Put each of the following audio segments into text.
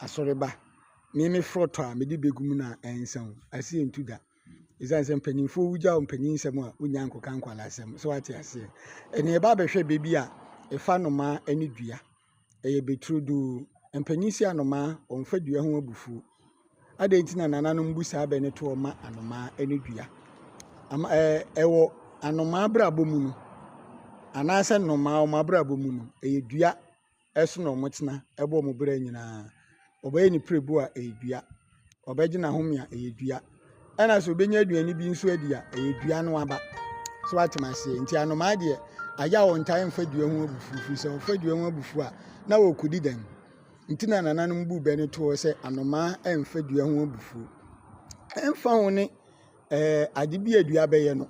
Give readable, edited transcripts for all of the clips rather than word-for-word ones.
Asɔreba. Me me frɔtɔ a mede bɛgu mu no a ɛnsa o, aseɛ ntu da. Ɛsiane sɛ mpanimfoɔ wogya wo mpanin nsɛm a wonya nkɔka nkwadaa asɛm. So wate aseɛ. Ɛnna yɛba abɛhwɛ baabi a ɛfa nnomaa ne dua. Ɛyɛ bɛturodoo. Mpanin si anomaa, wɔmfa dua ho abufuo. Adɛn nti na nananom bu saa bɛ no to hɔ ma anomaa ne dua? Ama ɛɛ ɛwɔ anomaa abrabɔ mu no, anaasɛ nnomaa wɔn abrabɔ mu no, ɛyɛ dua so na wɔtena bɔ wɔn bra nyinaa. Ɔbɛyɛ ne pirebuo a, ɛyɛ dua. Ɔbɛgye n'ahome a, ɛyɛ dua. Ɛna sɛ ɔbɛnya aduane bi nso adi a, ɛyɛ dua no aba. So wate aseɛ? Nti anomaa deɛ, ayɛ a wɔntae mfa dua ho abufuo firi sɛ wɔfa dua ho abufuo a, na wɔrekɔdi dɛn? Nti na nananom buu bɛ no too hɔ sɛ anomaa mfa dua ho abufuo. Ɛmfa ho ne ɛɛ ade bi a dua bɛyɛ no,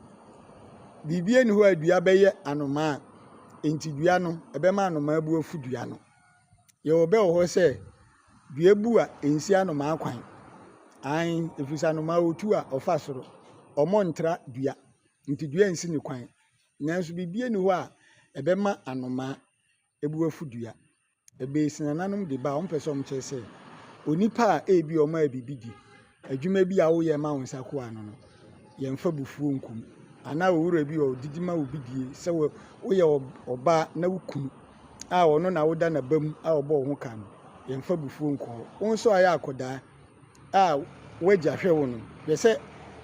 biribi nni hɔ a dua bɛyɛ anomaa a nti dua no ɛbɛma anomaa bu afu dua no. Yɛwɔ bɛ wɔ hɔ sɛ dua bu a ɛnsi anomaa kwan. Aane, ɛfiri sɛ anomaa ɔtu a ɔfa soro, ɔmmɔ ntra dua nti dua nsi ne kwan. Nanso biribi nni hɔ a ɛbɛma anomaa bu afu dua. Ɛbɛsi nananom de ba a wɔmpɛ sɛ wɔkyerɛ sɛ onipa a ebi a ɔmaa biribi di, adwuma bi a woyɛ ma wo nsa kɔ ano no, yɛmfa abufuo nku mu. Anaa owura bi a ɔdidi ma wo bi die sɛ woyɛ ɔbaa na wo kunu a ɔno na woda n'aba mu a ɔbɔ wo ho ka no, yɛmfa abufuo nku hɔ. Wo nso a woyɛ akwadaa a w'agya hwɛ wo no, hwɛ sɛ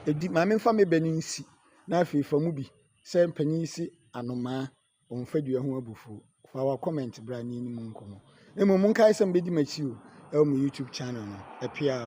ɛdi ma memfa me bɛ no nsi na afei fa mu bi sɛ mpanin si anomaa ɔmfa dua ho abufuo. Fa wo comment bra na yɛnni mu nkɔmmɔ. Mmom monkae sɛ mobɛdi m'akyi o ɛwɔ me YouTube channel no. Apia.